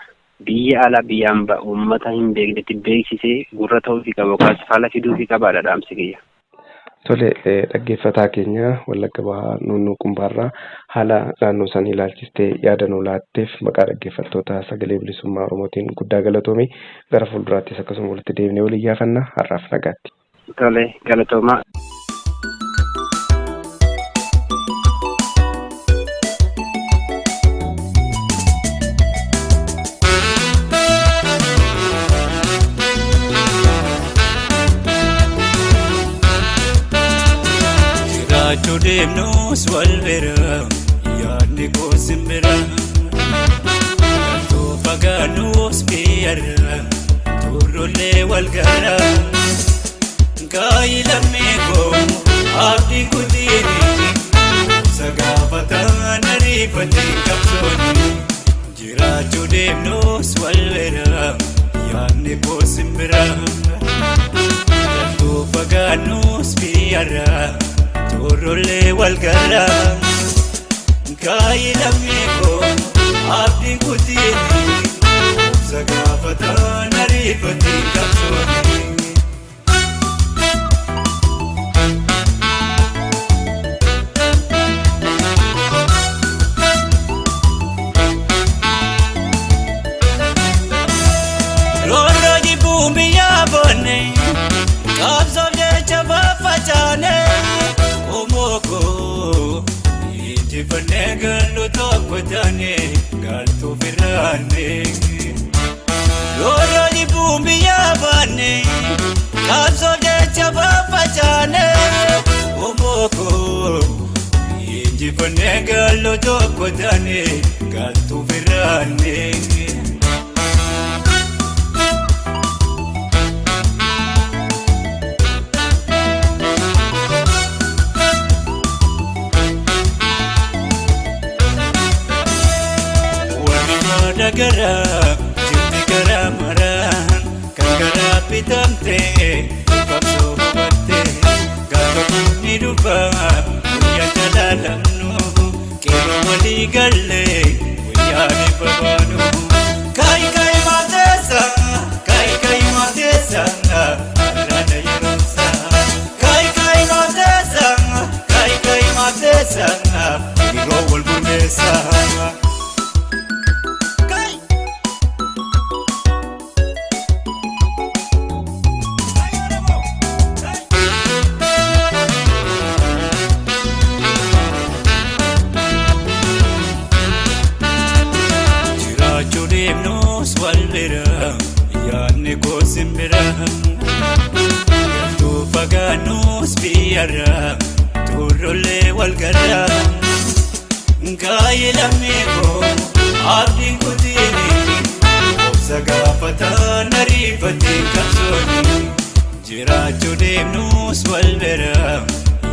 biyya alaa biyyaan uummata hin beeknetti beeksisee gurra ta'uufii qaba yookaas fala fiduufii qabaadha dhaamsi kiyya. Tole dhaggeeffataa keenya Wallagga Bahaa Nunnuu Qumbaarraa haala naannoo san ilaalchistee yaada nuu laatteef maqaa dhaggeeffattoota sagalee bilisummaa Oromootiin guddaa galatoomi gara fuulduraattis akkasuma walitti deebinee waliin yaafanna har'aaf nagaatti. Tole galatoomaa. Jiraachuu deemnus wal bira yaadni koo simbira galtoo fagaannus biyyarra turrollee wal gara gaayi lammii koo abdii kutiini sagaafataan ariifatee qabsooni jiraachuu deemnus wal bira yaadni koo simbira galtoo fagaannus biyyarra. Turrollee wal gara gaayi lammii koo abdii kutiini sagaafataan ariifatee qabsooni. Roorroo jibbuun biyyaa boonne qabsoof jecha faffacaane. Omoko, injifannee gallu tokko. tokko taane galtuu firraanne. Rooroo jibbuun biyyaa baanne qabsoo jecha faffacaane. Omooko injifannee galoo tokko taane galtuu firraanne. Garaa jirti garaa maraan kan garaa bitamte qabsoo hubatte gaafa ni dhufa guyyaa jalaalamnu qeerroo walii gallee guyyaa ni babaanu. Kaayi kaayi maateessa kaayi kaayi maateessa har'aadha yeroonsa. Kaayi kaayi maateessa kaayi kaayi maateessa yeroo wal gurmeessa. Yaadni koo simbira galtuu fagaannus biyyarra turrollee wal garra. Kaayi lammii koo abdiin kutiini obsa gaafataan ariifatee qabsooni. Jiraachuu deemnus wal bira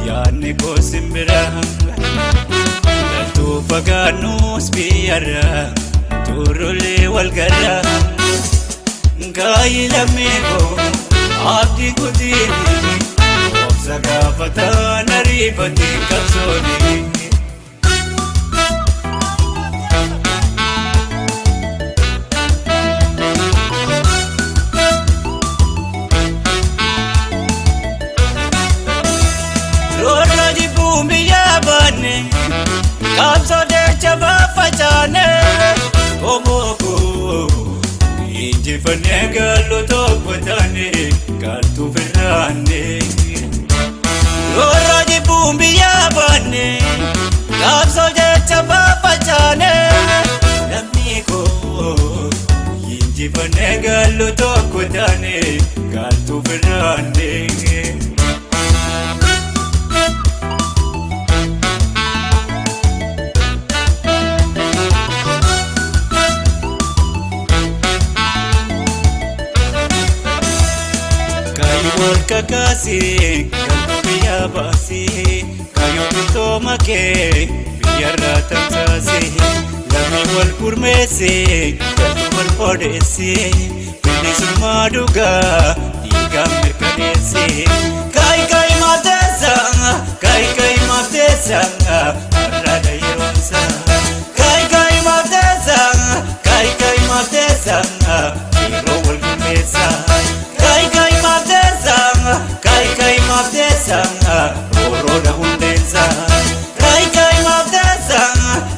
yaadni koo simbira galtuu fagaannus biyyarra turrollee wal garra. Kaayi lammii koo abdii kutiini obsa gaafataan ariifatee qabsooni. Rooroo jibbuun biyyaa baanne qabsoo jecha faffacaane omooko. Injifannee galoo tokko taane galtuu firraanne. Rooroo jibbuun biyyaa baanne qabsoo jecha faffacaane. Lammii koo injifannee galoo tokko taane galtuu firraanne. Kakkaasee galtuu biyyaa baasee kaayyoo bittooma kee biyyarraa tamsaasee lammii wal gurmeessee galtuu wal fodheessee bilisummaa dhugaa dhiigaan mirkaneessee. Kaayi kaayi maateessa kaayi kaayi maateessa har'aadha yeroonsa. Kaayi kaayi maateessa kaayi kaayi maateessa yeroo wal gurmeessa. Kaayi kaayi maateessa kaayi kaayi maateessa rooroodha hundeensa. Kaayi kaayi maateessa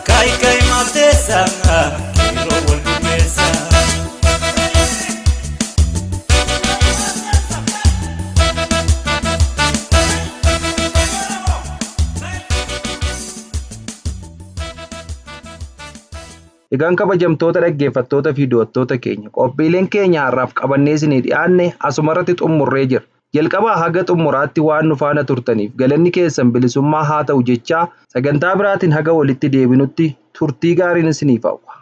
kaayi kaayi maateessa yeroo wal gurmeessa. Egaan kabajamtoota dhaggeeffattoota fi daawwattoota keenya qophiileen keenya har'aaf qabannee isinii dhiyaanne asumarratti xumurree jira. Jalqabaa haga xumuraatti waan nu faana turtaniif galanni keessan bilisummaa haa ta'u jechaa sagantaa biraatiin haga walitti deebinutti turtii gaariin isiniif hawwa.